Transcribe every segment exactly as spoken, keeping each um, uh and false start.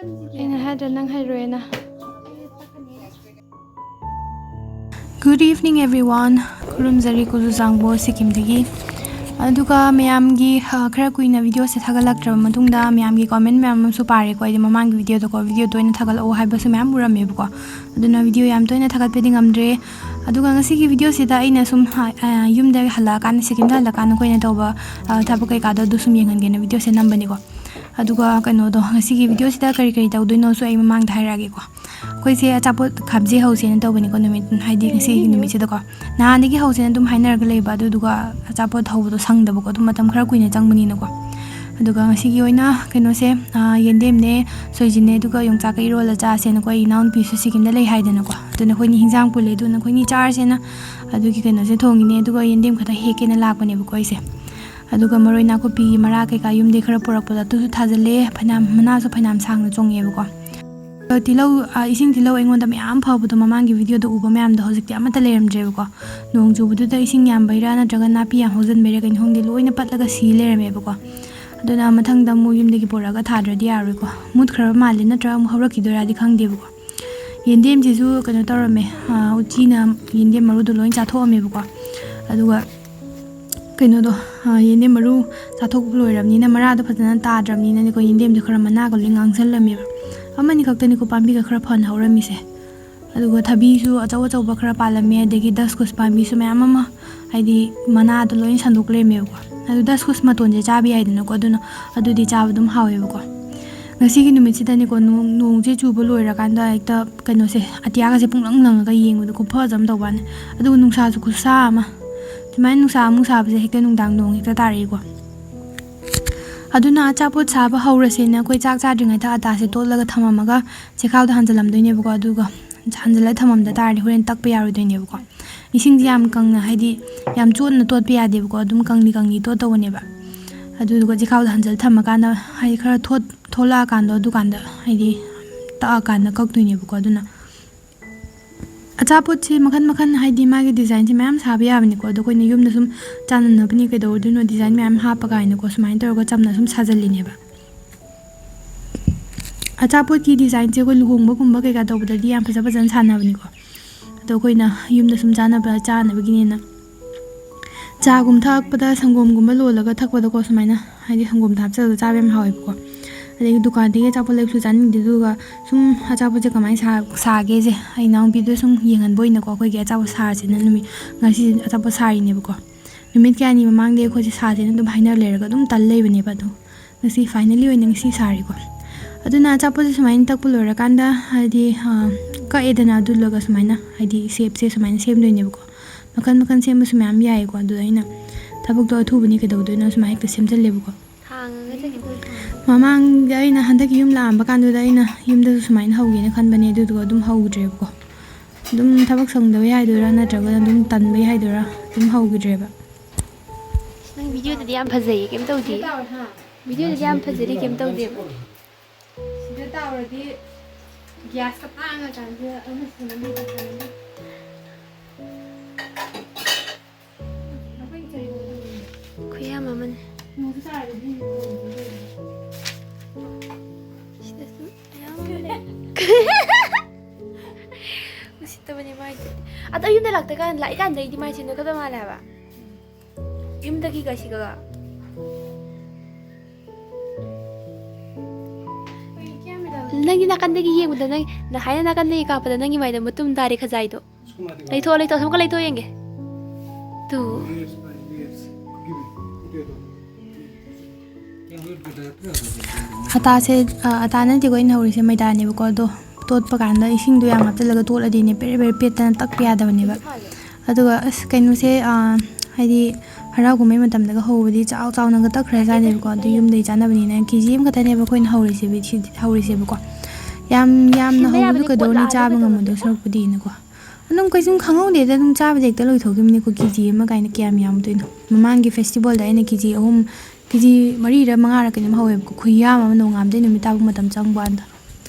ꯑꯩꯅ ꯍꯥꯏꯗ꯭ꯔꯥ ꯅꯪ ꯍꯩꯔꯣꯏꯅ? Good evening everyone. ꯈꯨꯔꯨꯝꯖꯔꯤ ꯀꯨꯖꯨ ꯆꯥꯡꯕꯣ ꯁꯤꯛꯀꯤꯝꯗꯒꯤ꯫ ꯑꯗꯨꯒ ꯃꯌꯥꯝꯒꯤ, ꯑ, ꯈꯔ ꯀꯨꯏꯅ videoꯁꯦ ꯊꯥꯒꯠꯂꯛꯇ꯭ꯔꯕ ꯃꯇꯨꯡꯗ ꯃꯌꯥꯝꯒꯤ comment ꯃꯌꯥꯝ ꯑꯃꯁꯨ ꯄꯥꯔꯦꯀꯣ꯫ ꯍꯥꯏꯗꯤ ꯃꯃꯥꯡꯒꯤ videoꯗꯀꯣ, video ꯇꯣꯏꯅ ꯊꯥꯒꯠꯂꯛꯑꯣ ꯍꯥꯏꯕꯁꯨ ꯃꯌꯥꯝ ꯎꯔꯝꯃꯦꯕꯀꯣ꯫ ꯑꯗꯨꯅ video ꯌꯥꯝ ꯇꯣꯏꯅ ꯊꯥꯒꯠꯄꯗꯤ ꯉꯝꯗ꯭ꯔꯦ꯫ ꯑꯗꯨꯒ ꯉꯁꯤꯒꯤ videoꯁꯤꯗ ꯑꯩꯅ ꯁꯨꯝ, ꯑ, ꯑ, ꯌꯨꯝꯗ ꯍꯜꯂꯛꯑꯀꯥꯟꯗ, ꯁꯤꯛꯀꯤꯝꯗ ꯍꯜꯂꯛꯑꯀꯥꯟꯗ ꯑꯩꯈꯣꯏꯅ ꯇꯧꯕ, ꯑ, ꯊꯕꯛ ꯀꯩꯀꯥꯗꯣ ꯑꯗꯨ ꯁꯨꯝ ꯌꯦꯡꯍꯟꯒꯦꯅ videoꯁꯦ ꯅꯝꯕꯅꯤꯀꯣ꯫ ꯑꯗꯨꯒ ꯀꯩꯅꯣꯗꯣ, ꯉꯁꯤꯒꯤ videoꯁꯤꯗ ꯀꯔꯤ ꯀꯔꯤ ꯇꯧꯗꯣꯏꯅꯣꯁꯨ ꯑꯩ ꯃꯃꯥꯡꯗ ꯍꯥꯏꯔꯛꯑꯒꯦꯀꯣ꯫ ꯑꯩꯈꯣꯏꯁꯦ ꯑꯆꯥꯄꯣꯠ ꯈꯥꯞꯖꯤ ꯍꯧꯁꯦꯅ ꯇꯧꯕꯅꯤꯀꯣ, ꯅꯨꯃꯤꯠ, ꯍꯥꯏꯗꯤ ꯉꯁꯤꯒꯤ ꯅꯨꯃꯤꯠꯁꯤꯗꯀꯣ꯫ ꯅꯍꯥꯟꯗꯒꯤ ꯍꯧꯁꯦꯅ ꯑꯗꯨꯝ ꯍꯥꯏꯅꯔꯒ ꯂꯩꯕ, ꯑꯗꯨꯗꯨꯒ ꯑꯆꯥꯄꯣꯠ ꯍꯧꯕꯗꯣ ꯁꯪꯗꯕꯀꯣ, ꯑꯗꯨꯝ ꯃꯇꯝ ꯈꯔ ꯀꯨꯏꯅ ꯆꯪꯕꯅꯤꯅꯀꯣ꯫ ꯑꯗꯨꯒ ꯉꯁꯤꯒꯤ ꯑꯣꯏꯅ ꯀꯩꯅꯣꯁꯦ, ꯑ, ꯌꯦꯟꯗꯦꯝꯅꯦ, ꯁꯣꯏꯖꯤꯟꯅꯦ, ꯑꯗꯨꯒ ꯌꯣꯡꯆꯥꯛꯀ ꯏꯔꯣꯜꯂ ꯆꯥꯁꯦꯅꯀꯣ꯫ ꯑꯩ ꯏꯅꯥꯎꯅꯨꯄꯤꯁꯨ ꯁꯤꯛꯀꯤꯝꯗ ꯂꯩ ꯍꯥꯏꯗꯅꯀꯣ, ꯑꯗꯨꯅ ꯑꯩꯈꯣꯏꯅꯤ ꯍꯤꯟꯖꯥꯡ ꯄꯨꯜꯂꯦ, ꯑꯗꯨꯅ ꯑꯩꯈꯣꯏꯅꯤ ꯆꯥꯔꯁꯦꯅ ꯑꯗꯨꯒꯤ ꯀꯩꯅꯣꯁꯦ ꯊꯣꯡꯉꯤꯅꯦ꯫ ꯑꯗꯨꯒ ꯌꯦꯟꯗꯦꯝ ꯈꯛꯇ ꯍꯦꯛꯀꯦꯅ ꯂꯥꯛꯄꯅꯦꯕꯀꯣ ꯑꯩꯁꯦ꯫ ꯑꯗꯨꯒ ꯃꯔꯣꯏ ꯅꯥꯀꯨꯞꯄꯤꯒꯤ ꯃꯔꯥ ꯀꯩꯀꯥ ꯌꯨꯝꯗꯩ ꯈꯔ ꯄꯨꯔꯛꯄꯗꯣ ꯑꯗꯨꯁꯨ ꯊꯥꯖꯤꯜꯂꯦ꯫ ꯐꯅꯌꯥꯝ, ꯃꯅꯥꯁꯨ ꯐꯅꯌꯥꯝ ꯁꯥꯡꯅ ꯆꯣꯡꯉꯛꯑꯦꯕꯀꯣ꯫ ꯑꯗꯣ ꯇꯤꯜꯍꯧ, ꯑ, ꯏꯁꯤꯡ ꯇꯤꯜꯍꯧ ꯑꯩꯉꯣꯟꯗ ꯃꯌꯥꯝ ꯐꯕꯗꯣ, ꯃꯃꯥꯡꯒꯤ videoꯗ ꯎꯕ ꯃꯌꯥꯝꯗꯣ ꯍꯧꯖꯤꯛꯇꯤ ꯑꯃꯠꯇ ꯂꯩꯔꯝꯗ꯭ꯔꯦꯕꯀꯣ꯫ ꯅꯣꯡ ꯆꯨꯕꯗꯨꯗ ꯏꯁꯤꯡ ꯌꯥꯝꯕꯩꯔꯥ ꯅꯠꯇ꯭ꯔꯒ ꯅꯥꯄꯤ ꯌꯥꯝ ꯍꯧꯖꯤꯟꯕꯩꯔꯥ ꯀꯩꯅꯣ ꯈꯪꯗꯦ, ꯂꯣꯏꯅ ꯄꯠꯂꯒ ꯁꯤ ꯂꯩꯔꯝꯃꯦꯕꯀꯣ꯫ ꯑꯗꯨꯅ ꯃꯊꯪꯗ ꯑꯃꯨꯛ ꯌꯨꯝꯗꯒꯤ ꯄꯨꯔꯛꯑꯒ ꯊꯥꯗ꯭ꯔꯗꯤ ꯌꯥꯔꯣꯏꯀꯣ꯫ ꯃꯨꯠꯈ꯭ꯔꯕ ꯃꯥꯜꯂꯦ, ꯅꯠꯇ꯭ꯔꯒ ꯑꯃꯨꯛ ꯍꯧꯔꯛꯈꯤꯗꯣꯏꯔꯥꯗꯤ ꯈꯪꯗꯦꯕꯀꯣ꯫ ꯌꯦꯟꯗꯦꯝꯁꯤꯁꯨ ꯀꯩꯅꯣ ꯇꯧꯔꯝꯃꯦ, ꯑ, ꯎꯆꯤꯅ ꯌꯦꯟꯗꯦꯝ ꯃꯔꯨꯗꯣ ꯂꯣꯏ ꯆꯥꯊꯣꯛꯑꯝꯃꯦꯕꯀꯣ꯫ ꯑꯗꯨꯒ ꯀꯩꯅꯣꯗꯣ, ꯑ, ꯌꯦꯟꯗꯦꯝ ꯃꯔꯨ ꯆꯥꯊꯣꯛꯄ ꯂꯣꯏꯔꯕꯅꯤꯅ, ꯃꯔꯥꯗꯣ ꯐꯖꯅ ꯇꯥꯗ꯭ꯔꯕꯅꯤꯅꯅꯦꯀꯣ, ꯌꯦꯟꯗꯦꯝꯗꯣ ꯈꯔ ꯃꯅꯥꯒ ꯂꯣꯏ ꯉꯥꯡꯁꯜꯂꯝꯃꯦꯕ꯫ ꯑꯃꯅꯤ ꯈꯛꯇꯅꯤꯀꯣ ꯄꯥꯝꯕꯤꯒ ꯈꯔ ꯐꯅ ꯍꯧꯔꯝꯃꯤꯁꯦ꯫ ꯑꯗꯨꯒ ꯊꯕꯤꯁꯨ ꯑꯆꯧ ꯑꯆꯧꯕ ꯈꯔ ꯄꯥꯜꯂꯝꯃꯦ, ꯑꯗꯒꯤ ꯗꯁꯀꯨꯁ ꯄꯥꯝꯕꯤꯁꯨ ꯃꯌꯥꯝ ꯑꯃ, ꯍꯥꯏꯗꯤ ꯃꯅꯥꯗꯣ ꯂꯣꯏ ꯁꯟꯗꯣꯛ ꯂꯩꯔꯝꯃꯦꯕꯀꯣ꯫ ꯑꯗꯨ ꯗꯁꯀꯨꯁ ꯃꯇꯣꯟꯁꯦ ꯆꯥꯕ ꯌꯥꯏꯗꯅꯀꯣ, ꯑꯗꯨꯅ ꯑꯗꯨꯗꯤ ꯆꯥꯕ ꯑꯗꯨꯝ ꯍꯥꯎꯋꯦꯕꯀꯣ꯫ ꯉꯁꯤꯒꯤ ꯅꯨꯃꯤꯠꯁꯤꯗꯅꯦꯀꯣ, ꯅꯣꯡ, ꯅꯣꯡꯁꯦ ꯆꯨꯕ ꯂꯣꯏꯔꯀꯥꯟꯗ ꯍꯦꯛꯇ ꯀꯩꯅꯣꯁꯦ, ꯑꯇꯤꯌꯥꯒꯁꯦ ꯄꯨꯡꯂꯪ ꯂꯪꯉꯒ ꯌꯦꯡꯕꯗꯣ ꯈꯨꯐꯖ ꯑꯃ ꯇꯧꯕ ꯋꯥꯅꯤ꯫ ꯑꯗꯨꯒ ꯅꯨꯡꯁꯥꯁꯨ ꯈꯨꯁꯥ ꯑꯃ꯫ ꯁꯨꯃꯥꯏꯅ ꯅꯨꯡꯁꯥ ꯑꯃꯨꯛ ꯁꯥꯕꯁꯦ ꯍꯦꯛꯇ ꯅꯨꯡꯗꯥꯡ ꯅꯣꯡ ꯍꯦꯛꯇ ꯇꯥꯔꯛꯏꯀꯣ꯫ ꯑꯗꯨꯅ ꯑꯆꯥꯄꯣꯠ ꯁꯥꯕ ꯍꯧꯔꯁꯦꯅ ꯑꯩꯈꯣꯏ ꯆꯥꯛ ꯆꯥꯗ꯭ꯔꯤꯉꯩꯗ ꯑꯇꯥꯁꯦ ꯇꯣꯠꯂꯒ ꯊꯝꯃꯝꯃꯒ ꯆꯦꯈꯥꯎꯗ ꯍꯥꯟꯖꯜꯂꯝꯗꯣꯏꯅꯦꯕꯀꯣ꯫ ꯑꯗꯨꯒ ꯍꯥꯟꯖꯜꯂꯒ ꯊꯝꯃꯝꯗ ꯇꯥꯔꯗꯤ ꯍꯣꯔꯦꯟ ꯇꯛꯄ ꯌꯥꯔꯣꯏꯗꯣꯏꯅꯦꯕꯀꯣ꯫ ꯏꯁꯤꯡꯁꯦ ꯌꯥꯝ ꯀꯪꯅ, ꯍꯥꯏꯗꯤ ꯌꯥꯝ ꯆꯣꯠꯅ ꯇꯣꯠꯄ ꯌꯥꯗꯦꯕꯀꯣ꯫ ꯑꯗꯨꯝ ꯀꯪꯂꯤ ꯀꯪꯂꯤ ꯇꯣꯠꯇꯧꯕꯅꯦꯕ꯫ ꯑꯗꯨꯗꯨꯒ ꯆꯦꯈꯥꯎꯗ ꯍꯥꯟꯖꯜꯂ ꯊꯝꯃꯀꯥꯟꯗ, ꯍꯥꯏꯗꯤ ꯈꯔ ꯊꯣꯠ-, ꯊꯣꯛꯂꯛꯑꯀꯥꯟꯗꯣ, ꯑꯗꯨꯀꯥꯟꯗ ꯍꯥꯏꯗꯤ ꯇꯛꯑꯀꯥꯟꯗ ꯀꯛꯇꯣꯏꯅꯦꯕꯀꯣ꯫ ꯑꯗꯨꯅ ꯑꯆꯥꯄꯣꯠꯁꯦ ꯃꯈꯟ ꯃꯈꯟ, ꯍꯥꯏꯗꯤ ꯃꯥꯒꯤ designꯁꯦ ꯃꯌꯥꯝ ꯁꯥꯕ ꯌꯥꯕꯅꯤꯀꯣ꯫ ꯑꯗꯣ ꯑꯩꯈꯣꯏꯅ ꯌꯨꯝꯗ ꯁꯨꯝ ꯆꯥꯅꯅꯕꯅꯤ ꯀꯩꯗꯧꯔꯨꯗꯣꯏꯅꯣ, design ꯃꯌꯥꯝ ꯍꯥꯞꯄ ꯀꯥꯏꯅꯀꯣ, ꯁꯨꯃꯥꯏꯅ ꯇꯧꯔꯒ ꯆꯝꯅ ꯁꯨꯝ ꯁꯥꯖꯜꯂꯤꯅꯦꯕ꯫ ꯑꯆꯥꯄꯣꯠꯀꯤ ꯗꯤꯖꯥꯏꯟꯁꯦ ꯑꯩꯈꯣꯏ ꯂꯨꯍꯣꯡꯕꯒꯨꯝꯕ ꯀꯩꯀꯥ ꯇꯧꯕꯗꯗꯤ ꯌꯥꯝ ꯐꯖ ꯐꯖꯅ ꯁꯥꯟꯅꯕꯅꯤꯀꯣ꯫ ꯑꯗꯣ ꯑꯩꯈꯣꯏꯅ ꯌꯨꯝꯗ ꯁꯨꯝ ꯆꯥꯅꯕ, ꯆꯥꯅꯕꯒꯤꯅꯦꯅ ꯆꯥꯒꯨꯝ ꯊꯛꯄꯗ ꯁꯪꯒꯣꯝꯒꯨꯝꯕ ꯂꯣꯜꯂꯒ ꯊꯛꯄꯗꯀꯣ, ꯁꯨꯃꯥꯏꯅ ꯍꯥꯏꯗꯤ ꯁꯪꯒꯣꯝꯗ ꯍꯥꯞꯆꯜꯂꯒ ꯆꯥꯕ ꯌꯥꯝ ꯍꯥꯎꯋꯦꯕꯀꯣ꯫ ꯑꯗꯒꯤ ꯗꯨꯀꯥꯟꯗꯒꯤ ꯑꯆꯥꯄꯣꯠ ꯂꯩꯕꯁꯨ ꯆꯥꯅꯤꯡꯗꯦ, ꯑꯗꯨꯒ ꯁꯨꯝ ꯑꯆꯥꯄꯣꯠꯁꯦ ꯀꯃꯥꯏꯅ ꯁꯥ-, ꯁꯥꯒꯦꯁꯦ ꯑꯩ ꯏꯅꯥꯎꯅꯨꯄꯤꯗ ꯁꯨꯝ ꯌꯦꯡꯍꯟꯕ ꯑꯣꯏꯅꯀꯣ, ꯑꯩꯈꯣꯏꯒꯤ ꯑꯆꯥꯄꯣꯠ ꯁꯥꯔꯁꯦꯅ ꯅꯨꯃꯤꯠ, ꯉꯁꯤ ꯑꯆꯥꯄꯣꯠ ꯁꯥꯔꯤꯅꯦꯕꯀꯣ꯫ ꯅꯨꯃꯤꯠ ꯀꯌꯥꯅꯤ ꯃꯃꯥꯡꯗꯒꯤ ꯑꯩꯈꯣꯏꯁꯦ ꯁꯥꯁꯦꯅ ꯑꯗꯨꯝ ꯍꯥꯏꯅꯔ ꯂꯩꯔꯒ ꯑꯗꯨꯝ ꯇꯜ ꯂꯩꯕꯅꯦꯕ꯫ ꯑꯗꯣ ꯉꯁꯤ ꯐꯥꯏꯅꯦꯜꯂꯤ ꯑꯣꯏꯅ ꯉꯁꯤ ꯁꯥꯔꯦꯀꯣ꯫ ꯑꯗꯨꯅ ꯑꯆꯥꯄꯣꯠꯁꯦ ꯁꯨꯃꯥꯏꯅ ꯇꯛꯄ ꯂꯣꯏꯔꯀꯥꯟꯗ ꯍꯥꯏꯗꯤ, ꯑ, ꯀꯛꯑꯦꯗꯅ, ꯑꯗꯨ ꯂꯣꯏꯔꯒ ꯁꯨꯃꯥꯏꯅ ꯍꯥꯏꯗꯤ ꯁꯦꯞꯁꯦ ꯁꯨꯃꯥꯏꯅ ꯁꯦꯝꯗꯣꯏꯅꯦꯕꯀꯣ꯫ ꯃꯈꯜ ꯃꯈꯜ ꯁꯦꯝꯕꯁꯨ ꯃꯌꯥꯝ ꯌꯥꯏꯀꯣ꯫ ꯑꯗꯨꯗ ꯑꯩꯅ ꯊꯕꯛꯇꯣ ꯑꯊꯨꯕꯅꯤ ꯀꯩꯗꯧꯗꯣꯏꯅꯣ ꯁꯨꯃꯥꯏꯅ ꯍꯦꯛꯇ ꯁꯦꯝꯖꯜꯂꯦꯕꯀꯣ꯫ ꯊꯥꯡꯉꯒ ꯆꯠꯈꯤꯗꯣꯏ ꯊꯥꯡꯉꯒ꯫ ꯃꯃꯥꯡꯗ ꯑꯩꯅ ꯍꯟꯗꯛꯀꯤ ꯌꯨꯝ ꯂꯥꯛꯑꯝꯕ ꯀꯥꯟꯗꯨꯗ ꯑꯩꯅ ꯌꯨꯝꯗꯁꯨ ꯁꯨꯃꯥꯏꯅ ꯍꯧꯒꯦꯅ ꯈꯟꯕꯅꯦ, ꯑꯗꯨꯗꯨꯒ ꯑꯗꯨꯝ ꯍꯧꯗ꯭ꯔꯦꯕꯀꯣ꯫ ꯑꯗꯨꯝ ꯊꯕꯛ ꯁꯪꯗꯕꯩ ꯍꯥꯏꯗꯣꯏꯔꯥ, ꯅꯠꯇ꯭ꯔꯒꯅ ꯑꯗꯨꯝ ꯇꯟꯕꯩ ꯍꯥꯏꯗꯣꯏꯔꯥ, ꯑꯗꯨꯝ ꯍꯧꯈꯤꯗ꯭ꯔꯦꯕ꯫ ꯅꯪ ꯚꯤꯗꯤꯑꯣꯗꯗꯤ ꯌꯥꯝ ꯐꯖꯩꯌꯦ, ꯀꯩꯝ ꯇꯧꯗꯦ꯫ ꯚꯤꯗꯤꯑꯣꯗꯗꯤ ꯌꯥꯝ ꯐꯖꯔꯤ, ꯀꯩꯝ ꯇꯧꯗꯦꯕ꯫ ꯁꯤꯗ ꯇꯥꯎꯔꯗꯤ ꯒ꯭ꯌꯥꯁꯀ ꯇꯥꯡꯉꯀꯥꯟꯁꯤꯗ ꯑꯃ ꯁꯤꯟꯅꯕꯤꯗ ꯐꯅꯕ꯫ ꯈꯨꯌꯥꯝ ꯑꯃꯅꯤ꯫ ꯅꯣꯡꯁꯨ ꯇꯥꯔꯗꯤ ꯁꯤꯗꯁꯨ ꯃꯌꯥꯝ ꯑꯃ ꯂꯩ꯫ ꯎꯁꯤꯠꯇꯕꯅꯤ ꯃꯥꯏꯗꯤ꯫ ꯑꯗꯣ ꯌꯨꯝꯗ ꯂꯥꯛꯇ ꯀꯥꯟ, ꯂꯥꯛꯏꯀꯥꯟꯗꯩꯗꯤ ꯃꯥꯏꯁꯦ ꯅꯣꯏꯈꯠꯄ ꯃꯥꯜꯂꯦ ꯍꯥꯏꯕ꯫ ꯌꯨꯝꯗꯒꯤꯒ ꯁꯤꯒꯒ꯫ ꯅꯪꯒꯤ ꯅꯥꯀꯟꯗꯒꯤ ꯌꯦꯡꯕꯗ, ꯅꯪ ꯅꯍꯥꯏꯅ ꯅꯥꯀꯟꯗꯒꯤ ꯀꯥꯞꯄꯗ ꯅꯪꯒꯤ ꯃꯥꯏꯗ ꯃꯇꯨꯝ ꯇꯥꯔꯦ ꯈꯖꯥꯏꯗꯣ꯫ ꯂꯩꯊꯣꯛꯑꯣ, ꯂꯩꯊꯣꯛꯑꯣ, ꯑꯃꯨꯛꯀ ꯂꯩꯊꯣꯛꯑꯣ ꯌꯦꯡꯒꯦ꯫ ꯇꯨ꯫ ꯑꯇꯥꯁꯦ, ꯑ, ꯑꯇꯥ ꯅꯠꯇꯦꯀꯣ ꯑꯩꯅ ꯍꯧꯔꯤꯁꯦ, ꯃꯩꯗꯥꯅꯦꯕꯀꯣ꯫ ꯑꯗꯣ ꯇꯣꯠꯄ ꯀꯥꯟꯗ ꯏꯁꯤꯡꯗꯣ ꯌꯥꯝ ꯍꯥꯞꯆꯤꯜꯂꯒ ꯇꯣꯠꯂꯗꯤꯅꯦ, ꯄꯦꯔꯦ ꯄꯦꯔꯦ ꯄꯦꯠꯇꯅ ꯇꯛꯄ ꯌꯥꯗꯕꯅꯦꯕ꯫ ꯑꯗꯨꯒ ꯑꯁ ꯀꯩꯅꯣꯁꯦ, ꯑ, ꯍꯥꯏꯗꯤ ꯍꯔꯥꯎ ꯀꯨꯝꯍꯩ ꯃꯇꯝꯗꯒ ꯍꯧꯕꯗꯤ ꯆꯥꯎ ꯆꯥꯎꯅꯒ ꯇꯛꯈ꯭ꯔꯖꯥꯠꯅꯦꯕꯀꯣ꯫ ꯑꯗꯨ ꯌꯨꯝꯗꯒꯤ ꯆꯥꯅꯕꯅꯤꯅ ꯀꯦ ꯖꯤ ꯑꯃꯈꯛꯇꯅꯦꯕ ꯑꯩꯈꯣꯏꯅ ꯍꯧꯔꯤꯁꯦ, ꯁꯤꯗꯤ ꯍꯧꯔꯤꯁꯦꯕꯀꯣ꯫ ꯌꯥꯝ ꯌꯥꯝꯅ ꯁꯤꯟꯕ ꯍꯧꯕꯗꯣ ꯌꯥꯕꯅꯤ, ꯀꯩꯗꯧꯅꯤ, ꯀꯣꯠꯂꯛꯑꯗꯤ ꯆꯥꯕ ꯀꯩꯗꯧꯔꯒꯦ? ꯉꯝꯃꯣꯏꯗꯧ ꯁꯔꯨꯛꯄꯨꯗꯤꯅꯀꯣ꯫ ꯑꯗꯨꯝ ꯀꯩꯁꯨꯝ ꯈꯪꯍꯧꯗꯦꯗ, ꯑꯗꯨꯝ ꯆꯥꯕꯗ ꯍꯦꯛꯇ ꯂꯣꯏꯊꯣꯛꯈꯤꯕꯅꯤꯀꯣ꯫ ꯀꯦ ꯖꯤ ꯑꯃ ꯀꯥꯏꯅ ꯀꯌꯥꯝ ꯌꯥꯝꯗꯣꯏꯅꯣ? ꯃꯃꯥꯡꯒꯤ ꯐꯦꯁꯇꯤꯚꯦꯜꯗ ꯑꯩꯅ ꯀꯦ ꯖꯤ ꯑꯍꯨꯝ, ꯀꯦ ꯖꯤ ꯃꯔꯤꯔ ꯃꯉꯥꯔ ꯀꯩꯅꯣꯝ ꯍꯧꯋꯦꯕꯀꯣ꯫ ꯈꯨꯌꯥꯝ ꯑꯃ, ꯅꯣꯡꯉꯥꯟꯕꯗꯩ ꯅꯨꯃꯤꯠ ꯇꯥꯕ ꯃꯇꯝ ꯆꯪꯕ ꯋꯥꯅꯤꯗ꯫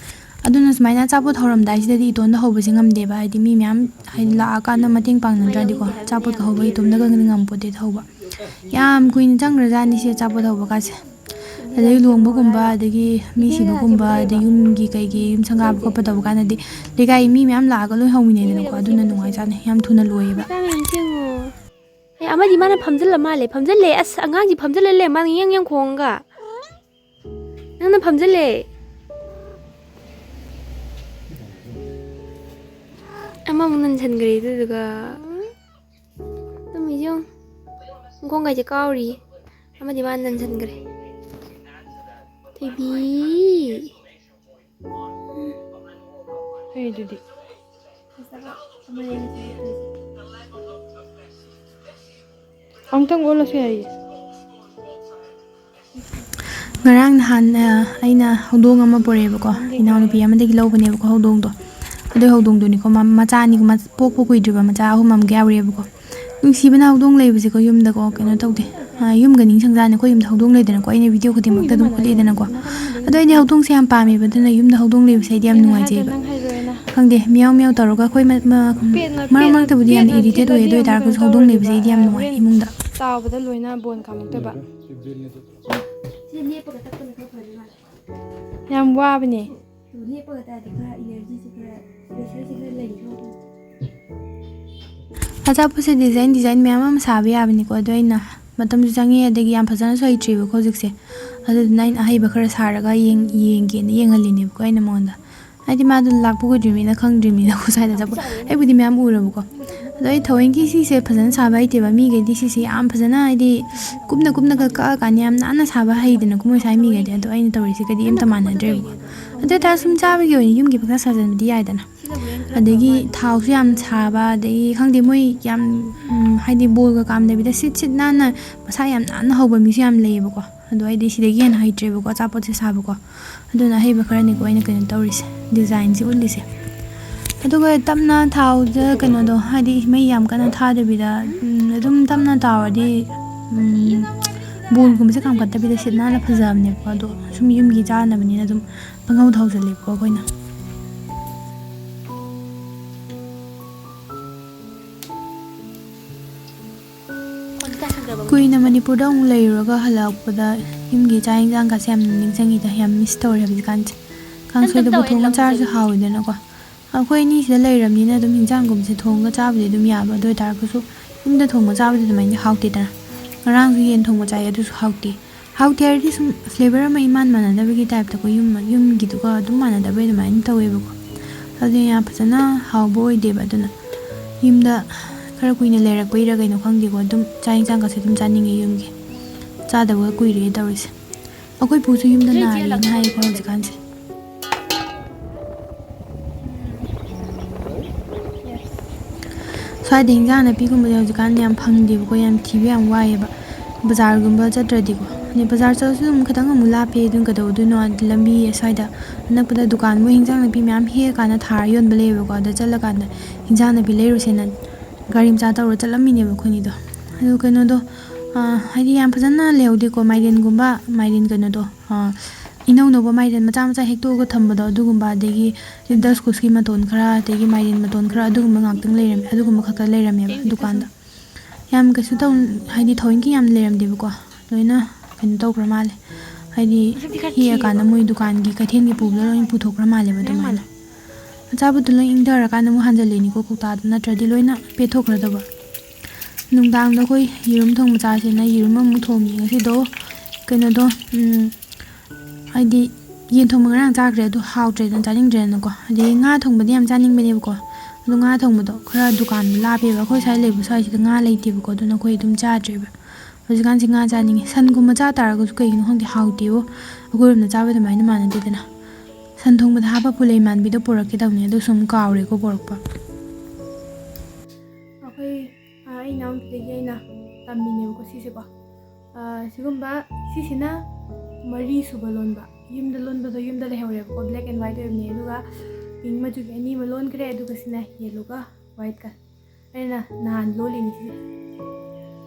ꯑꯗꯨꯅ ꯁꯨꯃꯥꯏꯅ ꯑꯆꯥꯄꯣꯠ ꯍꯧꯔꯝꯗꯥꯏꯁꯤꯗꯗꯤ ꯏꯇꯣꯟꯗ ꯍꯧꯕꯁꯦ ꯉꯝꯗꯦꯕ, ꯍꯥꯏꯗꯤ ꯃꯤ ꯃꯌꯥꯝ ꯍꯥꯏꯗꯤ ꯂꯥꯛꯑꯀꯥꯟꯗ ꯃꯇꯦꯡ ꯄꯥꯡꯅꯗ꯭ꯔꯗꯤꯀꯣ꯫ ꯑꯆꯥꯄꯣꯠꯀ ꯍꯧꯕ ꯏꯇꯣꯝꯗꯒꯗꯤ ꯉꯝꯄꯣꯠꯇꯦꯗ ꯍꯧꯕ꯫ ꯌꯥꯝ ꯀꯨꯏꯅ ꯆꯪꯈ꯭ꯔꯖꯥꯠꯅꯤ ꯁꯤ ꯑꯆꯥꯄꯣꯠ ꯍꯧꯕ ꯀꯥꯁꯦ꯫ ꯑꯗꯩ ꯂꯨꯍꯣꯡꯕꯒꯨꯝꯕ, ꯑꯗꯒꯤ ꯃꯤ ꯁꯤꯕꯒꯨꯝꯕ, ꯑꯗꯩ ꯌꯨꯝꯒꯤ ꯀꯩꯒꯤ ꯌꯨꯝ ꯁꯪꯒꯥꯕ ꯈꯣꯠꯄ ꯇꯧꯕ ꯀꯥꯟꯗꯗꯤ ꯂꯩꯀꯥꯏ ꯃꯤ ꯃꯌꯥꯝ ꯂꯥꯛꯑꯒ ꯂꯣꯏ ꯍꯧꯃꯤꯟꯅꯩꯗꯅꯀꯣ, ꯑꯗꯨꯅ ꯅꯨꯡꯉꯥꯏꯖꯥꯠꯅꯤ, ꯌꯥꯝ ꯊꯨꯅ ꯂꯣꯏꯌꯦꯕ꯫ ꯃꯆꯥ ꯃꯌꯥꯝꯁꯦ ꯌꯦꯡꯉꯣ꯫ ꯑꯦ, ꯑꯃꯗꯤ ꯃꯥꯅ ꯐꯝꯖꯤꯜꯂ ꯃꯥꯜꯂꯦ꯫ ꯐꯝꯖꯤꯜꯂꯦ꯫ ꯑꯁ, ꯑꯉꯥꯡꯁꯤ ꯐꯝꯖꯤꯜꯂ ꯂꯩ꯫ ꯃꯥꯅ ꯌꯦꯡ ꯌꯦꯡ ꯈꯣꯡꯉꯒ꯫ ꯅꯪꯅ ꯐꯝꯖꯤꯜꯂꯦ꯫ ꯑꯃꯃꯨꯛ ꯅꯟꯁꯟꯈ꯭ꯔꯦ ꯑꯗꯨꯗꯨꯒ꯫ ꯇꯨꯝꯃꯤꯁꯤ ꯌꯦꯡꯉꯨ꯫ ꯃꯈꯣꯡꯒꯁꯦ ꯀꯥꯎꯔꯤ꯫ ꯑꯃꯗꯤ ꯃꯥꯅ ꯅꯟꯁꯟꯈ꯭ꯔꯦ꯫ ꯊꯣꯏꯕꯤ꯫ ꯍꯩ ꯑꯗꯨꯗꯤ꯫ ꯑꯃꯨꯛꯇꯪ ꯑꯣꯜꯂꯁꯨ ꯌꯥꯏꯌꯦ꯫ ꯉꯔꯥꯡ ꯅꯍꯥꯟ, ꯑ, ꯑꯩꯅ ꯍꯧꯗꯣꯡ ꯑꯃ ꯄꯨꯔꯛꯑꯦꯕꯀꯣ, ꯏꯅꯥꯎꯅꯨꯄꯤ ꯑꯃꯗꯒꯤ ꯂꯧꯕꯅꯦꯕꯀꯣ ꯍꯧꯗꯣꯡꯗꯣ꯫ ꯑꯗꯨ ꯍꯧꯗꯣꯡꯗꯨꯅꯤꯀꯣ, ꯃ-, ꯃꯆꯥ ꯑꯅꯤꯒꯨꯝꯕ, ꯄꯣꯛꯄ ꯀꯨꯏꯗ꯭ꯔꯤꯕ ꯃꯆꯥ ꯑꯍꯨꯝ ꯑꯃꯒ ꯌꯥꯎꯔꯤꯑꯕꯀꯣ꯫ ꯅꯨꯡꯁꯤꯕꯅ ꯍꯧꯗꯣꯡ ꯂꯩꯕꯁꯦꯀꯣ ꯌꯨꯝꯗꯀꯣ, ꯀꯩꯅꯣ ꯇꯧꯗꯦ꯫ ꯑ, ꯌꯨꯝꯒ ꯅꯤꯡꯁꯤꯡꯖꯥꯅꯤ꯫ ꯑꯩꯈꯣꯏ ꯌꯨꯝꯗ ꯍꯧꯗꯣꯡ ꯂꯩꯗꯅꯀꯣ, ꯑꯩꯅ ꯚꯤꯗꯤꯑꯣ ꯈꯨꯗꯤꯡꯃꯛꯇ ꯑꯗꯨꯝ ꯎꯠꯂꯤꯗꯅꯀꯣ꯫ ꯑꯗꯣ ꯑꯩꯗꯤ ꯍꯧꯗꯣꯡꯁꯦ ꯌꯥꯝ ꯄꯥꯝꯃꯦꯕ, ꯑꯗꯨꯅ ꯌꯨꯝꯗ ꯍꯧꯗꯣꯡ ꯂꯩꯕꯁꯦ ꯑꯩꯗꯤ ꯌꯥꯝ ꯅꯨꯡꯉꯥꯏꯖꯩꯕ꯫ ꯈꯪꯗꯦ, ꯃꯤꯌꯥꯎ ꯃꯤꯌꯥꯎ ꯇꯧꯔꯒ ꯑꯩꯈꯣꯏ ꯃ-, ꯃ-, ꯃꯔꯛ ꯃꯔꯛꯇꯕꯨꯗꯤ ꯌꯥꯝꯅ ꯏꯔꯤꯇꯦꯠ ꯑꯣꯏ, ꯑꯗꯨ ꯑꯣꯏꯇꯥꯔꯒꯁꯨ ꯍꯧꯗꯣꯡ ꯂꯩꯕꯁꯦ ꯑꯩꯗꯤ ꯌꯥꯝ ꯅꯨꯡꯉꯥꯏ ꯏꯃꯨꯡꯗ꯫ ꯆꯥꯎꯕꯗ ꯂꯣꯏꯅ ꯕꯣꯟ ꯀꯥꯝꯃꯛꯇꯣꯏꯕ꯫ ꯌꯥꯝ ꯋꯥꯕꯅꯦ꯫ ꯂꯦꯞꯄꯒ ꯇꯥꯔꯗꯤ ꯈꯔ ꯏꯅꯔꯖꯤꯁꯦ ꯈꯔ, ꯄ꯭ꯔꯦꯁꯔꯁꯦ ꯈꯔ ꯂꯩꯗꯧꯕꯅꯤ꯫ ꯑꯆꯥꯄꯣꯠꯁꯦ ꯗꯤꯖꯥꯏꯟ ꯗꯤꯖꯥꯏꯟ ꯃꯌꯥꯝ ꯑꯃ ꯁꯥꯕ ꯌꯥꯕꯅꯤꯀꯣ, ꯑꯗꯣ ꯑꯩꯅ ꯃꯇꯝꯁꯨ ꯆꯪꯉꯦ, ꯑꯗꯒꯤ ꯌꯥꯝ ꯐꯖꯅꯁꯨ ꯍꯩꯇ꯭ꯔꯤꯕꯀꯣ ꯍꯧꯖꯤꯛꯁꯦ꯫ ꯑꯗꯨꯗꯨꯅ ꯑꯩꯅ ꯑꯍꯩꯕ ꯈꯔ ꯁꯥꯔꯒ ꯌꯦꯡ-, ꯌꯦꯡꯒꯦꯅ ꯌꯦꯡꯍꯜꯂꯤꯅꯦꯕꯀꯣ ꯑꯩꯅ ꯃꯉꯣꯟꯗ꯫ ꯍꯥꯏꯗꯤ ꯃꯥꯗꯣ ꯂꯥꯛꯄ ꯀꯨꯏꯗ꯭ꯔꯤꯕꯅꯤꯅ ꯈꯪꯗ꯭ꯔꯤꯕꯅꯤꯅꯀꯣ ꯁ꯭ꯋꯥꯏꯗ ꯑꯆꯥꯄꯣꯠ꯫ ꯑꯩꯕꯨꯗꯤ ꯃꯌꯥꯝ ꯎꯔꯕꯀꯣ꯫ ꯑꯗꯣ ꯑꯩ ꯊꯑꯣꯏꯀꯤ ꯁꯤꯁꯦ ꯐꯖꯅ ꯁꯥꯕ ꯍꯩꯇꯦꯕ꯫ ꯃꯤꯈꯩꯗꯤ ꯁꯤꯁꯦ ꯌꯥꯝ ꯐꯖꯅ, ꯍꯥꯏꯗꯤ ꯀꯨꯞꯅ ꯀꯨꯞꯅꯒ ꯀꯛꯑꯀꯥꯟꯗ ꯌꯥꯝ ꯅꯥꯟꯅ ꯁꯥꯕ ꯍꯩꯗꯅꯀꯣ ꯃꯣꯏ ꯁ꯭ꯋꯥꯏ ꯃꯤꯈꯩꯗꯤ꯫ ꯑꯗꯣ ꯑꯩꯅ ꯇꯧꯔꯤꯁꯤꯒꯗꯤ ꯑꯝꯇ ꯃꯥꯟꯅꯗ꯭ꯔꯦꯕꯀꯣ꯫ ꯑꯗꯨ ꯑꯣꯏꯇꯥꯔꯁꯨ ꯁꯨꯝ ꯆꯥꯕꯒꯤ ꯑꯣꯏꯅ ꯌꯨꯝꯒꯤ ꯄꯪꯁꯥ ꯁꯥꯖꯟꯕꯗꯤ ꯌꯥꯏꯗꯅ꯫ ꯑꯗꯒꯤ ꯊꯥꯎꯁꯨ ꯌꯥꯝ ꯁꯥꯕ, ꯑꯗꯒꯤ ꯈꯪꯗꯦ ꯃꯣꯏ ꯌꯥꯝ, ꯎꯝ, ꯍꯥꯏꯗꯤ ꯕꯣꯜꯒ ꯀꯥꯝꯗꯕꯤꯗ ꯁꯤꯠ ꯁꯤꯠ ꯅꯥꯟꯅ ꯃꯁꯥ ꯌꯥꯝ ꯅꯥꯟꯅ ꯍꯧꯕ ꯃꯤꯁꯨ ꯌꯥꯝ ꯂꯩꯌꯦꯕꯀꯣ꯫ ꯑꯗꯣ ꯑꯩꯗꯤ ꯁꯤꯗꯒꯤ ꯍꯦꯟꯅ ꯍꯩꯇ꯭ꯔꯦꯕꯀꯣ ꯑꯆꯥꯄꯣꯠꯁꯦ ꯁꯥꯕꯀꯣ꯫ ꯑꯗꯨꯅ ꯑꯍꯩꯕ ꯈꯔꯅꯤꯀꯣ ꯑꯩꯅ ꯀꯩꯅꯣ ꯇꯧꯔꯤꯁꯦ, ꯗꯤꯖꯥꯏꯟꯁꯦ ꯎꯠꯂꯤꯁꯦ꯫ ꯑꯗꯨꯒ ꯇꯞꯅ ꯊꯥꯎꯗ ꯀꯩꯅꯣꯗꯣ, ꯍꯥꯏꯗꯤ ꯃꯩ ꯌꯥꯝ ꯀꯟꯅ ꯊꯥꯗꯕꯤꯗ, ꯎꯝ, ꯑꯗꯨꯝ ꯇꯞꯅ ꯇꯥꯎꯔꯗꯤ, ꯎꯝ, ꯕꯣꯜꯒꯨꯝꯕꯁꯦ ꯀꯥꯝꯈꯠꯇꯕꯤꯗ ꯁꯤꯠ ꯅꯥꯟꯅ ꯐꯖꯕꯅꯦꯕꯀꯣ꯫ ꯑꯗꯣ ꯁꯨꯝ ꯌꯨꯝꯒꯤ ꯆꯥꯅꯕꯅꯤꯅ ꯑꯗꯨꯝ ꯄꯪꯍꯧꯗ ꯍꯧꯖꯤꯜꯂꯦꯕꯀꯣ ꯑꯩꯈꯣꯏꯅ꯫ ꯀꯨꯏ- ꯑꯩꯅ ꯃꯅꯤꯄꯨꯔꯗ ꯑꯃꯨꯛ ꯂꯩꯔꯨꯔꯒ ꯍꯜꯂꯛꯄꯗ ꯌꯨꯝꯒꯤ ꯆꯥꯛ ꯌꯦꯟꯁꯥꯡꯒꯁꯦ ꯌꯥꯝ ꯅꯤꯡꯁꯤꯡꯉꯤꯗ, ꯌꯥꯝ ꯃꯤꯁ ꯇꯧꯔꯦ ꯍꯧꯖꯤꯛꯀꯥꯟꯁꯦ꯫ ꯀꯥꯡꯁꯣꯏꯗꯕꯨ ꯊꯣꯡꯉ ꯆꯥꯔꯁꯨ ꯍꯥꯎꯋꯤꯗꯅꯀꯣ꯫ ꯑꯩꯈꯣꯏ ꯑꯅꯤ ꯁꯤꯗ ꯂꯩꯔꯕꯅꯤꯅ ꯑꯗꯨꯝ ꯍꯤꯟꯖꯥꯡꯒꯨꯝꯕꯁꯦ ꯊꯣꯡꯉꯒ ꯆꯥꯕꯗꯤ ꯑꯗꯨꯝ ꯌꯥꯕ, ꯑꯗꯨ ꯑꯣꯏꯇꯥꯔꯒꯁꯨ ꯌꯨꯝꯗ ꯊꯣꯡꯕ ꯆꯥꯕꯗꯤ ꯑꯗꯨꯃꯥꯏꯅ ꯍꯥꯎꯇꯦꯗꯅ꯫ ꯉꯔꯥꯡꯁꯨ ꯌꯦꯟ ꯊꯣꯡꯕ ꯆꯥꯏ, ꯑꯗꯨꯁꯨ ꯍꯥꯎꯇꯦ꯫ ꯍꯥꯎꯇꯦ ꯍꯥꯏꯔꯗꯤ ꯁꯨꯝ ꯐ꯭ꯂꯦꯕꯔ ꯑꯃ ꯏꯃꯥꯟ ꯃꯥꯟꯅꯗꯕꯒꯤ ꯇꯥꯏꯞꯇꯀꯣ, ꯌꯨꯝ ꯌꯨꯝꯒꯤꯗꯨꯒ ꯑꯗꯨꯝ ꯃꯥꯟꯅꯗꯕꯩ ꯑꯗꯨꯃꯥꯏꯅ ꯇꯧꯋꯦꯕꯀꯣ꯫ ꯑꯗꯨꯅ ꯌꯥꯝ ꯐꯖꯅ ꯍꯥꯎꯕ ꯑꯣꯏꯗꯦꯕ꯫ ꯑꯗꯨꯅ ꯌꯨꯝꯗ ꯈꯔ ꯀꯨꯏꯅ ꯂꯩꯔꯛꯄꯩꯔꯥ ꯀꯩꯅꯣ ꯈꯪꯗꯦꯀꯣ, ꯑꯗꯨꯝ ꯆꯥꯛ ꯌꯦꯟꯁꯥꯡꯒꯁꯦ ꯑꯗꯨꯝ ꯆꯥꯅꯤꯡꯉꯦ ꯌꯨꯝꯒꯤ꯫ ꯆꯥꯗꯕꯒ ꯀꯨꯏꯔꯦ ꯇꯧꯔꯤꯁꯦ꯫ ꯑꯩꯈꯣꯏ ꯄꯨꯁꯨ ꯌꯨꯝꯗ ꯅꯥꯔꯤꯅ ꯍꯥꯏꯌꯦꯀꯣ ꯍꯧꯖꯤꯛꯀꯥꯟꯁꯦ꯫ ꯁ꯭ꯋꯥꯏꯗ ꯍꯤꯟꯖꯥꯡ ꯅꯥꯄꯤꯒꯨꯝꯕꯁꯦ ꯍꯧꯖꯤꯛꯀꯥꯟ ꯌꯥꯝ ꯐꯪꯗꯦꯕꯀꯣ, ꯌꯥꯝ ꯊꯤꯕ ꯌꯥꯝ ꯋꯥꯏꯑꯦꯕ꯫ ꯕꯖꯥꯔꯒꯨꯝꯕ ꯆꯠꯇ꯭ꯔꯗꯤꯀꯣ꯫ ꯑꯗꯩ ꯕꯖꯥꯔ ꯆꯠꯂꯁꯨ ꯑꯗꯨꯝ ꯈꯤꯇꯪ ꯑꯃꯨꯛ ꯂꯥꯞꯄꯦ, ꯑꯗꯨꯝ ꯀꯩꯗꯧꯗꯣꯏꯅꯣ? ꯑꯗ ꯂꯝꯕꯤ ꯑꯁ꯭ꯋꯥꯏꯗ ꯑꯅꯛꯄꯗ ꯗꯨꯀꯥꯟ, ꯃꯣꯏ ꯍꯤꯟꯖꯥꯡ ꯅꯥꯄꯤ ꯃꯌꯥꯝ ꯍꯦꯛꯑꯀꯥꯟꯗ ꯊꯥꯔ ꯌꯣꯟꯕ ꯂꯩꯌꯦꯕꯀꯣ꯫ ꯑꯗ ꯆꯠꯂꯀꯥꯟꯗ ꯍꯤꯟꯖꯥꯡ ꯅꯥꯄꯤ ꯂꯩꯔꯨꯁꯦꯅ ꯒꯥꯔꯤ ꯃꯆꯥ ꯇꯧꯔ ꯆꯠꯂꯝꯃꯤꯅꯦꯕ ꯑꯩꯈꯣꯏꯅꯤꯗꯣ꯫ ꯑꯗꯨ ꯀꯩꯅꯣꯗꯣ, ꯑ, ꯍꯥꯏꯗꯤ ꯌꯥꯝ ꯐꯖꯅ ꯂꯩꯍꯧꯗꯦꯀꯣ꯫ ꯃꯥꯏꯔꯦꯟꯒꯨꯝꯕ, ꯃꯥꯏꯔꯦꯟ ꯀꯩꯅꯣꯗꯣ, ꯑ, ꯏꯅꯧ ꯅꯧꯕ ꯃꯥꯏꯔꯦꯟ ꯃꯆꯥ ꯃꯆꯥ ꯍꯦꯛꯇꯣꯛꯑꯒ ꯊꯝꯕꯗꯣ, ꯑꯗꯨꯒꯨꯝꯕ, ꯑꯗꯒꯤ ꯗꯁꯀꯨꯁꯀꯤ ꯃꯇꯣꯟ ꯈꯔ, ꯑꯗꯒꯤ ꯃꯥꯏꯔꯦꯟ ꯃꯇꯣꯟ ꯈꯔ, ꯑꯗꯨꯒꯨꯝꯕ ꯉꯥꯛꯇꯪ ꯂꯩꯔꯝꯃꯦ, ꯑꯗꯨꯒꯨꯝꯕ ꯈꯛꯇ ꯂꯩꯔꯝꯃꯦꯕ ꯗꯨꯀꯥꯟꯗ꯫ ꯌꯥꯝ ꯀꯩꯁꯨ ꯇꯧ-, ꯍꯥꯏꯗꯤ ꯊꯑꯣꯏꯀꯤ ꯌꯥꯝ ꯂꯩꯔꯝꯗꯦꯕꯀꯣ, ꯂꯣꯏꯅ ꯀꯩꯅꯣ ꯇꯧꯈ꯭ꯔ ꯃꯥꯜꯂꯦ꯫ ꯍꯥꯏꯗꯤ ꯍꯦꯛꯑꯀꯥꯟꯗ ꯃꯣꯏ ꯗꯨꯀꯥꯟꯒꯤ ꯀꯩꯊꯦꯜꯒꯤ ꯄꯨꯕꯗ ꯂꯣꯏ ꯄꯨꯊꯣꯛꯈ꯭ꯔ ꯃꯥꯜꯂꯦꯕ ꯑꯗꯨꯃꯥꯏꯅ꯫ ꯑꯆꯥꯄꯣꯠꯇꯣ ꯂꯣꯏ ꯏꯪꯊꯔꯀꯥꯟꯗ ꯑꯃꯨꯛ ꯍꯟꯖꯜꯂꯤꯅꯤꯀꯣ ꯀꯧꯇꯥꯗꯣ, ꯅꯠꯇ꯭ꯔꯗꯤ ꯂꯣꯏꯅ ꯄꯦꯠꯊꯣꯛꯈ꯭ꯔꯗꯕ꯫ ꯅꯨꯡꯗꯥꯡꯗ ꯑꯩꯈꯣꯏ ꯌꯦꯔꯨꯝ ꯊꯣꯡꯕ ꯆꯥꯁꯦꯅ ꯌꯦꯔꯨꯝ ꯑꯃꯨꯛ ꯊꯣꯡꯉꯤ ꯉꯁꯤꯗꯣ꯫ ꯀꯩꯅꯣꯗꯣ, ꯎꯝ, ꯍꯥꯏꯗꯤ ꯌꯦꯟ ꯊꯣꯡꯕ ꯉꯔꯥꯡ ꯆꯥꯈ꯭ꯔꯦ, ꯑꯗꯨ ꯍꯥꯎꯇ꯭ꯔꯦꯗꯅ, ꯆꯥꯅꯤꯡꯗ꯭ꯔꯦꯗꯅꯀꯣ꯫ ꯑꯗꯩ ꯉꯥ ꯊꯣꯡꯕꯗꯤ ꯌꯥꯝ ꯆꯥꯅꯤꯡꯕꯅꯦꯕꯀꯣ, ꯑꯗꯣ ꯉꯥ ꯊꯣꯡꯕꯗꯣ ꯈꯔ ꯗꯨꯀꯥꯟꯗꯣ ꯂꯥꯞꯄꯦꯕ, ꯑꯩꯈꯣꯏ ꯁ꯭ꯋꯥꯏ ꯂꯩꯕ ꯁ꯭ꯋꯥꯏꯁꯤꯗ ꯉꯥ ꯂꯩꯇꯦꯕꯀꯣ, ꯑꯗꯨꯅ ꯑꯩꯈꯣꯏ ꯑꯗꯨꯝ ꯆꯥꯗ꯭ꯔꯦꯕ꯫ ꯍꯧꯖꯤꯛꯀꯥꯟꯁꯦ ꯉꯥ ꯆꯥꯅꯤꯡꯉꯦ꯫ ꯁꯟꯒꯨꯝꯕ ꯆꯥ ꯇꯥꯔꯒꯁꯨ ꯀꯩꯒꯤꯅꯣ ꯈꯪꯗꯦ ꯍꯥꯎꯇꯦꯕꯣ, ꯑꯩꯈꯣꯏꯔꯣꯝꯗ ꯆꯥꯕ ꯑꯗꯨꯃꯥꯏꯅ ꯃꯥꯟꯅꯗꯦꯗꯅ꯫ ꯁꯟ ꯊꯣꯡꯕꯗ ꯍꯥꯞꯄ ꯄꯨꯂꯩ ꯃꯥꯟꯕꯤꯗꯣ ꯄꯨꯔꯛꯀꯦ ꯇꯧꯅꯤ, ꯑꯗꯨ ꯁꯨꯝ ꯀꯥꯎꯔꯦꯀꯣ ꯄꯨꯔꯛꯄ꯫ ꯑꯩꯈꯣꯏ, ꯑ, ꯑꯩ ꯏꯅꯥꯎꯅꯨꯄꯤꯗꯒꯤ ꯑꯩꯅ ꯇꯝꯃꯤꯅꯦꯕꯀꯣ ꯁꯤꯁꯦꯀꯣ꯫ ꯑ, ꯁꯤꯒꯨꯝꯕ, ꯁꯤꯁꯤꯅ ꯃꯔꯤ ꯁꯨꯕ ꯂꯣꯟꯕ꯫ ꯌꯨꯝꯗ ꯂꯣꯟꯕꯗꯣ ꯌꯨꯝꯗ ꯂꯩꯍꯧꯔꯦꯕꯀꯣ, black and white ꯑꯣꯏꯕꯅꯦ꯫ ꯑꯗꯨꯒ pink ꯃꯆꯨꯒꯤ ꯑꯅꯤ ꯑꯃ ꯂꯣꯟꯈ꯭ꯔꯦ, ꯑꯗꯨꯒ ꯁꯤꯅ yellowꯒ whiteꯀ꯫ ꯑꯩꯅ ꯅꯍꯥꯟ ꯂꯣꯜꯂꯤꯅꯤ ꯁꯤꯁꯦ꯫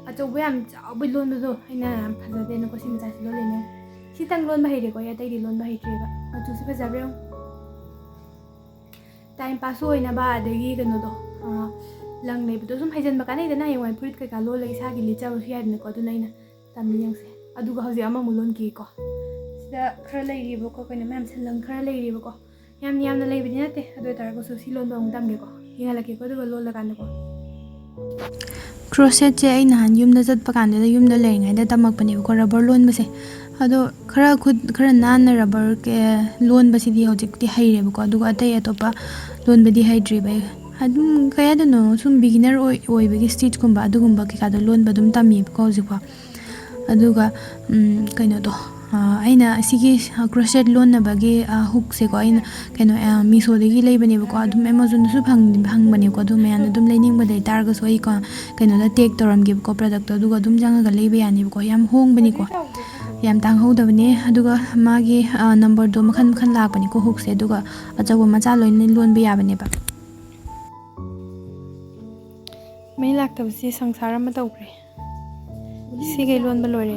ꯑꯆꯧꯕ ꯌꯥꯝ ꯆꯥꯎꯕ ꯂꯣꯟꯕꯗꯣ ꯑꯩꯅ ꯌꯥꯝ ꯐꯖꯗꯦꯅꯀꯣ ꯁꯤ ꯃꯆꯥꯁꯤ ꯂꯣꯜꯂꯤꯅꯦ꯫ ꯁꯤꯇꯪ ꯂꯣꯟꯕ ꯍꯩꯔꯦꯀꯣ ꯑꯩ, ꯑꯇꯩꯗꯤ ꯂꯣꯟꯕ ꯍꯩꯇ꯭ꯔꯤꯕ꯫ ꯃꯆꯨꯁꯤ ꯐꯖꯕ꯭ꯔꯥ ꯌꯦꯡꯉꯨ꯫ Time pass ꯑꯣꯏꯅꯕ, ꯑꯗꯒꯤ ꯀꯩꯅꯣꯗꯣ, ꯑ, ꯂꯪ ꯂꯩꯕꯗꯣ ꯁꯨꯝ ꯍꯩꯖꯤꯟꯕ ꯀꯥꯟꯅꯩꯗꯅ, ꯍꯌꯦꯡꯋꯥꯏ ꯐꯨꯔꯤꯠ ꯀꯩꯀꯥ ꯂꯣꯜꯂꯒ ꯏꯁꯥꯒꯤ ꯂꯤꯠꯆꯕꯁꯨ ꯌꯥꯏꯗꯅꯀꯣ꯫ ꯑꯗꯨꯅ ꯑꯩꯅ ꯇꯝꯃꯤ ꯌꯦꯡꯁꯦ꯫ ꯑꯗꯨꯒ ꯍꯧꯖꯤꯛ ꯑꯃꯃꯨꯛ ꯂꯣꯟꯈꯤꯒꯦꯀꯣ꯫ ꯁꯤꯗ ꯈꯔ ꯂꯩꯔꯤꯕꯀꯣ, ꯀꯩꯅꯣ ꯃꯌꯥꯝꯁꯦ, ꯂꯪ ꯈꯔ ꯂꯩꯔꯤꯕꯀꯣ꯫ ꯌꯥꯝ ꯌꯥꯝꯅ ꯂꯩꯕꯗꯤ ꯅꯠꯇꯦ, ꯑꯗꯨ ꯑꯣꯏꯇꯥꯔꯒꯁꯨ ꯁꯤ ꯂꯣꯟꯕ ꯑꯃꯨꯛ ꯇꯝꯒꯦꯀꯣ꯫ ꯌꯦꯡꯍꯜꯂꯛꯀꯦꯀꯣ, ꯑꯗꯨꯒ ꯂꯣꯜꯂꯀꯥꯟꯗꯀꯣ꯫ ꯀ꯭ꯔꯣꯁꯦꯠꯁꯦ ꯑꯩ ꯅꯍꯥꯟ ꯌꯨꯝꯗ ꯆꯠꯄ ꯀꯥꯟꯗꯨꯗ, ꯌꯨꯝꯗ ꯂꯩꯔꯤꯉꯩꯗ ꯇꯝꯃꯛꯄꯅꯦꯕꯀꯣ, ꯔꯕꯔ ꯂꯣꯟꯕꯁꯦ꯫ ꯑꯗꯣ ꯈꯔ ꯈꯨꯠ ꯈꯔ ꯅꯥꯟꯅ ꯔꯕꯔ ꯀꯦ-, ꯂꯣꯟꯕꯁꯤꯗꯤ ꯍꯧꯖꯤꯛꯇꯤ ꯍꯩꯔꯦꯕꯀꯣ, ꯑꯗꯨꯒ ꯑꯇꯩ ꯑꯇꯣꯞꯄ ꯂꯣꯟꯕꯗꯤ ꯍꯩꯇ꯭ꯔꯤꯕ ꯑꯩ꯫ ꯑꯗꯨꯝ ꯀꯩ ꯍꯥꯏꯗꯣꯏꯅꯣ, ꯁꯨꯝ ꯕꯤꯒꯤꯅꯔ ꯑꯣꯏ-, ꯑꯣꯏꯕꯒꯤ ꯁ꯭ꯇꯤꯆꯀꯨꯝꯕ ꯑꯗꯨꯒꯨꯝꯕ ꯀꯩꯀꯥꯗꯣ ꯂꯣꯟꯕ ꯑꯗꯨꯝ ꯇꯝꯃꯤꯕꯀꯣ ꯍꯧꯖꯤꯛꯐꯥꯎ꯫ ꯑꯗꯨꯒ, ꯎꯝ, ꯀꯩꯅꯣꯗꯣ, ꯑ, ꯑꯩꯅ ꯑꯁꯤꯒꯤ, ꯑ, ꯀ꯭ꯔꯣꯁꯦꯠ ꯂꯣꯟꯅꯕꯒꯤ, ꯑ, ꯍꯨꯛꯁꯦꯀꯣ, ꯑꯩꯅ ꯀꯩꯅꯣ, ꯑ, ꯃꯤꯁꯣꯗꯒꯤ ꯂꯩꯕꯅꯦꯕꯀꯣ꯫ ꯑꯗꯨꯝ ꯑꯦꯃꯥꯖꯣꯟꯗꯁꯨ ꯐꯪ-, ꯐꯪꯕꯅꯦꯀꯣ꯫ ꯑꯗꯨ ꯃꯌꯥꯝꯅ ꯑꯗꯨꯝ ꯂꯩꯅꯤꯡꯕ ꯂꯩꯇꯥꯔꯒꯁꯨ ꯑꯩꯀꯣ, ꯀꯩꯅꯣꯗ ꯇꯦꯒ ꯇꯧꯔꯝꯒꯦꯕꯀꯣ, ꯄ꯭ꯔꯗꯛꯇꯣ, ꯑꯗꯨꯒ ꯑꯗꯨꯝ ꯆꯪꯉꯒ ꯂꯩꯕ ꯌꯥꯅꯤꯕꯀꯣ꯫ ꯌꯥꯝ ꯍꯣꯡꯕꯅꯤꯀꯣ, ꯌꯥꯝ ꯇꯥꯡꯍꯧꯗꯕꯅꯦ꯫ ꯑꯗꯨꯒ ꯃꯥꯒꯤ, ꯑ, ꯅꯝꯕꯔꯗꯣ ꯃꯈꯜ ꯃꯈꯜ ꯂꯥꯛꯄꯅꯤꯀꯣ, ꯍꯨꯛꯁꯦ꯫ ꯑꯗꯨꯒ ꯑꯆꯧꯕ ꯃꯆꯥ ꯂꯣꯏꯅ ꯂꯣꯟꯕ ꯌꯥꯕꯅꯦꯕ꯫ ꯃꯩ ꯂꯥꯛꯇꯕꯁꯤ ꯁꯪꯁꯥꯔ ꯑꯃ ꯇꯧꯈ꯭ꯔꯦ꯫ ꯁꯤꯈꯩ ꯂꯣꯟꯕ ꯂꯣꯏꯔꯦ꯫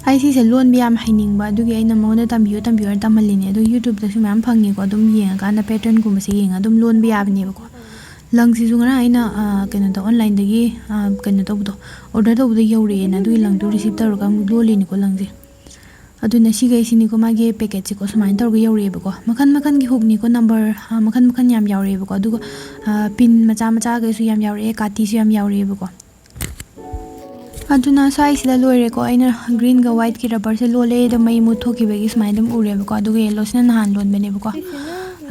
ꯑꯩ ꯁꯤꯁꯦ ꯂꯣꯟꯕ ꯌꯥꯝ ꯍꯩꯅꯤꯡꯕ, ꯑꯗꯨꯒꯤ ꯑꯩꯅ ꯃꯉꯣꯟꯗ ꯇꯝꯕꯤꯌꯨ, ꯇꯝꯕꯤꯌꯨꯅ ꯇꯝꯍꯜꯂꯤꯅꯦ꯫ ꯑꯗꯨ YouTube-ꯇꯁꯨ ꯃꯌꯥꯝ ꯐꯪꯉꯦꯀꯣ, ꯑꯗꯨꯝ ꯌꯦꯡꯉꯀꯥꯟꯗ pattern-ꯒꯨꯝꯕꯁꯦ ꯌꯦꯡꯉ ꯑꯗꯨꯝ ꯂꯣꯟꯕ ꯌꯥꯕꯅꯦꯕꯀꯣ꯫ ꯂꯪꯁꯤꯁꯨ ꯉꯔꯥꯡ ꯑꯩꯅ, ꯑ, ꯀꯩꯅꯣꯗ, online-ꯗꯒꯤ, ꯑ, ꯀꯩꯅꯣ ꯇꯧꯕꯗꯣ, order ꯇꯧꯕꯗꯣ ꯌꯧꯔꯛꯑꯦꯅ, ꯑꯗꯨꯒꯤ ꯂꯪꯗꯣ receive ꯇꯧꯔꯒ ꯑꯃꯨꯛ ꯂꯣꯜꯂꯤꯅꯤꯀꯣ ꯂꯪꯁꯦ꯫ ꯑꯗꯨꯅ ꯁꯤꯈꯩꯁꯤꯅꯤꯀꯣ, ꯃꯥꯒꯤ packet-ꯁꯦꯀꯣ ꯁꯨꯃꯥꯏꯅ ꯇꯧꯔꯒ ꯌꯧꯔꯛꯑꯦꯕꯀꯣ꯫ ꯃꯈꯟ ꯃꯈꯟꯒꯤ ꯍꯨꯛꯅꯤꯀꯣ, number, ꯑ, ꯃꯈꯟ ꯃꯈꯟ ꯌꯥꯝ ꯌꯥꯎꯔꯛꯑꯦꯕꯀꯣ꯫ ꯑꯗꯨꯒ, ꯑ, pin ꯃꯆꯥ ꯃꯆꯥꯈꯩꯁꯨ ꯌꯥꯝ ꯌꯥꯎꯔꯛꯑꯦ, ꯀꯥꯇꯤꯁꯨ ꯌꯥꯝ ꯌꯥꯎꯔꯛꯑꯦꯕꯀꯣ꯫ ꯑꯗꯨꯅ ꯁ꯭ꯋꯥꯏꯁꯤꯗ ꯂꯣꯏꯔꯦꯀꯣ꯫ ꯑꯩꯅ green-ꯒ white-ꯀꯤ rubber-ꯁꯦ ꯂꯣꯜꯂꯦ, ꯑꯗꯣ ꯃꯩ ꯃꯨꯠꯊꯣꯛꯈꯤꯕꯒꯤ ꯁꯨꯃꯥꯏꯅ ꯑꯗꯨꯝ ꯎꯔꯦꯕꯀꯣ꯫ ꯑꯗꯨꯒ yellow-ꯁꯤꯅ ꯅꯍꯥꯟ ꯂꯣꯟꯕꯅꯦꯕꯀꯣ꯫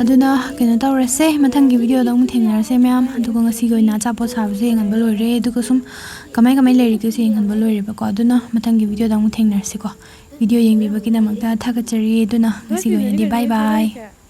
ꯑꯗꯨꯅ ꯀꯩꯅꯣ ꯇꯧꯔꯁꯦ, ꯃꯊꯪꯒꯤ video-ꯗ ꯑꯃꯨꯛ ꯊꯦꯡꯅꯔꯁꯦ ꯃꯌꯥꯝ꯫ ꯑꯗꯨꯒ ꯉꯁꯤꯒꯤ ꯑꯣꯏꯅ ꯑꯆꯥꯄꯣꯠ ꯁꯥꯕꯁꯦ ꯌꯦꯡꯍꯟꯕ ꯂꯣꯏꯔꯦ꯫ ꯑꯗꯨꯒ ꯁꯨꯝ ꯀꯃꯥꯏ ꯀꯃꯥꯏ ꯂꯩꯔꯤꯒꯦꯁꯦ ꯌꯦꯡꯍꯟꯕ ꯂꯣꯏꯔꯦꯕꯀꯣ꯫ ꯑꯗꯨꯅ ꯃꯊꯪꯒꯤ video-ꯗ ꯑꯃꯨꯛ ꯊꯦꯡꯅꯔꯁꯤꯀꯣ꯫ Video ꯌꯦꯡꯕꯤꯕꯒꯤꯗꯃꯛꯇ ꯊꯥꯒꯠꯆꯔꯤ꯫ ꯑꯗꯨꯅ ꯉꯁꯤꯒꯤ ꯑꯣꯏꯅꯗꯤ bye bye꯫